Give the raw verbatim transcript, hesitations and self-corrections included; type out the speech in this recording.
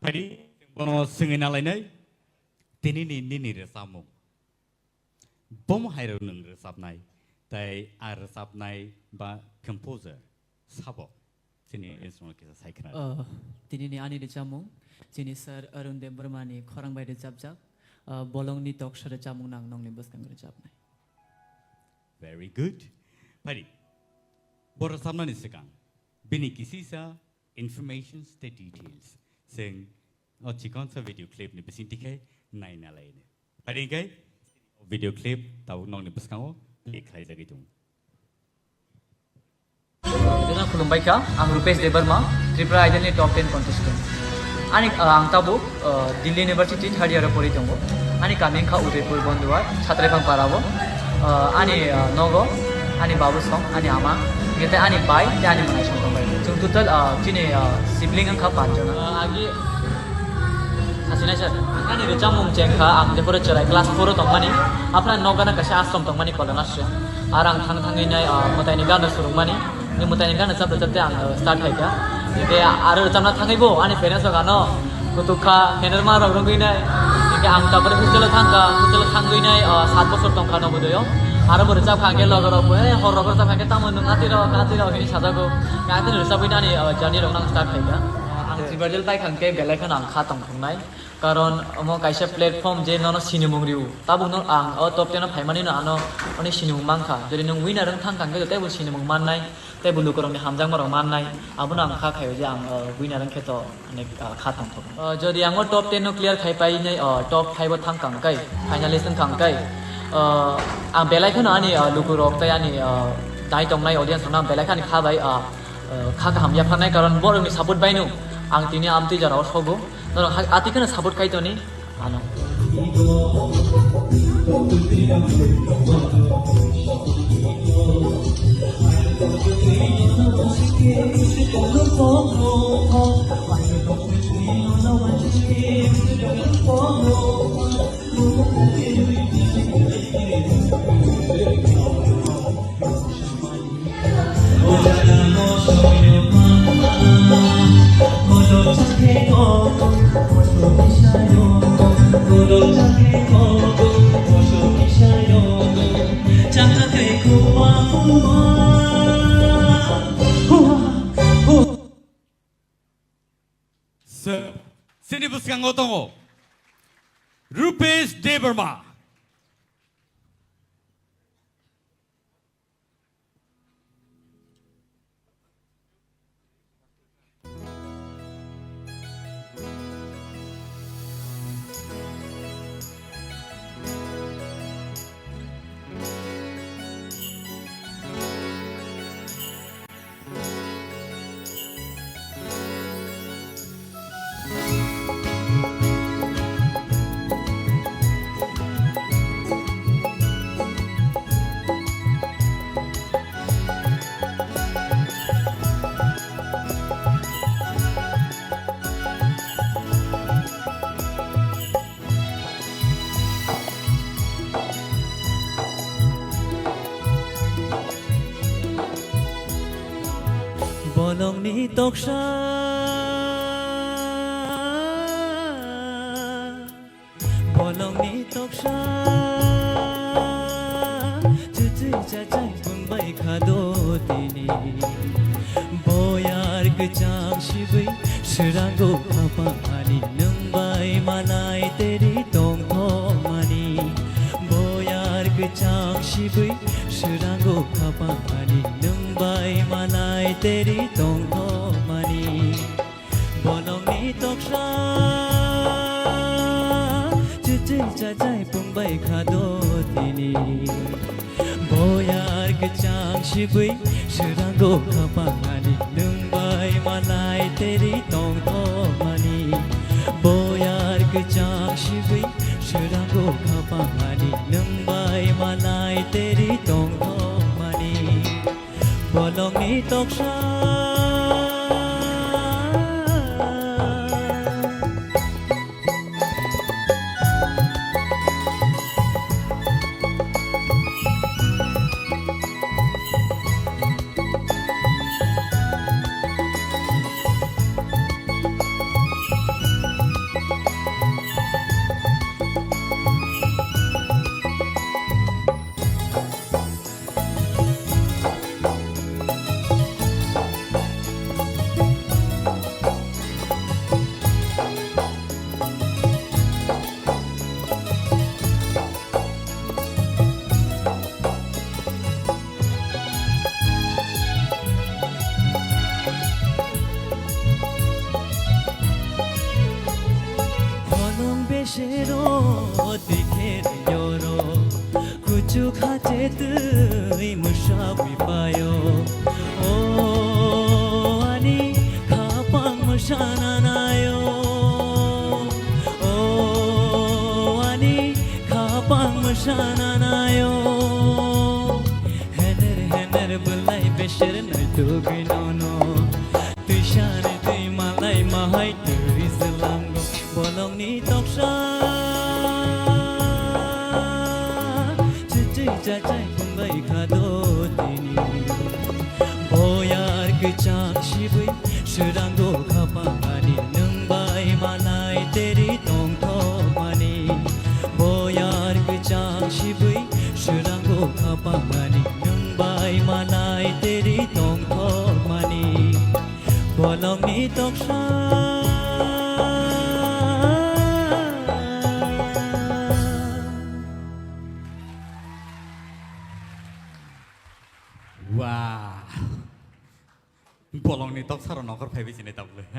Phai di, bono swngwi nalainai, tinini nini rwchapmung. Bomo hai rw nwng rwchapnai, tei a rwchapnai ba composer sabo chini instrument kisa sai khna. Uh, tinini ani rwchapmung, chini sir Arun Debbarma ni khorang bai rwchapjak, uh, Bolongni Toksa rwchapmung nang nongni bwskango rwchapnai. Very good. Phai di, bo rwchapnani swkang bini kisisa informations tei details chwng o chikonsa video clip ni bisingtwi khe naina laini. Phai di hwnkhe video clip tabuk nokni bwskango play khlaijagwi tongo. Jotono khulumbai kha, ang Rupesh Debbarma, Tripura Idol ni top ten contestant. Ani, uh, ang tabuk, uh, Delhi University third year o pori tongo. Ani kami wngkha Udaipur Bonduar, Chatraipang Para o. Uh, ani, uh, nogo, ani babu song, ani ama, hingke tei ani bai, tei ani mwnai song tongbai. Chwng total, uh, chini, uh, sibling wngkha panch jona. Uh, agi Hasinai sir, ani rwchapmung chengkha, ang jephuru chwrai class four o tongmani, aphra nokgana kaisa ashram tongmani Kolonasri. Ar ang thang thangwi nai, ah, mwtaini gana surungmani, ni mwtaini gana chapte chapte ang, ah, start khaikha. Hingke aro rwchapna thangwi bo ani parents rok ano kutuk kha, henerma rok rwngwi nai. Hingke ang tabore hostel o thangkha, hostel o thangwi nai, ah, sat bosor tongkha Nobodoyo. Aro bo rwchapkha hingke loge rok bo, "Eh, hor rok rwchapkha hingke tamo nwng atwi rok, atwi rok," hinwi sajago. Hingke atwino rwchapwi nani, ah, journey rok nang start khaikha. Ang silver medal paikha hingke belai kheno ang kha tongthoknai. Karon omo kaisa platform je nono sinimung rio. Tabukno ang o top ten o phaimani no ano oni sinimung mankha. Jodi nwng winner wng thangkha hingke teibo sinimung mannai, teibo lukurokni hamjakmarok mannai. Abono ang kha khaio je ang, o, winner wngkhe to onek, o, kha tongthok. O, jodi ang o top ten no clear khai painai, o, top five o thangkha hingke, finalist wngkha hingke, o, ang belai kheno ani, o, lukurok tei ani, o, nai tongnai audience rokno ang belai khani kha bai, o, o, kha kaham yapharnai, karon borokni support baino ang tini amtwi jorao sogo. Norok ha-, atwi kheno support khai toni ano. Sir, chini bwskango tongo Rupesh Debbarma. Bolongni toksa, bolongni toksa, chuchwi chachai pungbai khado tini. Boyar kwchang sibwi swrango khapang ani nwng bai malai teri tongthokmani. Boyar kwchang sibwi swrango khapang ani nwng bai malai teri tongthokmani. Bolongni toksa chuchwi chachai pungbai khado tini. Boyar kwchang sibwi swrango khapang ani nwng bai malai teri tongthokmani. Boyar kwchang sibwi swrango khapang ani nwng bai malai teri tongthokmani. Bolongni toksa. Sero tikhe yoro, kuchuk hache twi mwsawi payo. O ani khapang mwsana nayo. O ani khapang mwsana nayo. Hener hener bwlai beser naitugwi nono. Twi sani twi malai mahai twi selango. Bolongni toksa chwchwi chachai phunbai kha do tini. Boyar kwchang sibwi swrango khapang ani nwng bai malai teri tongthokmani. Boyar kwchang sibwi swrango khapang ani nwng bai malai teri tongthokmani. Bolongni toksa. Wah. Bolongni toksa rok nokhor phaibi sini tabuk le.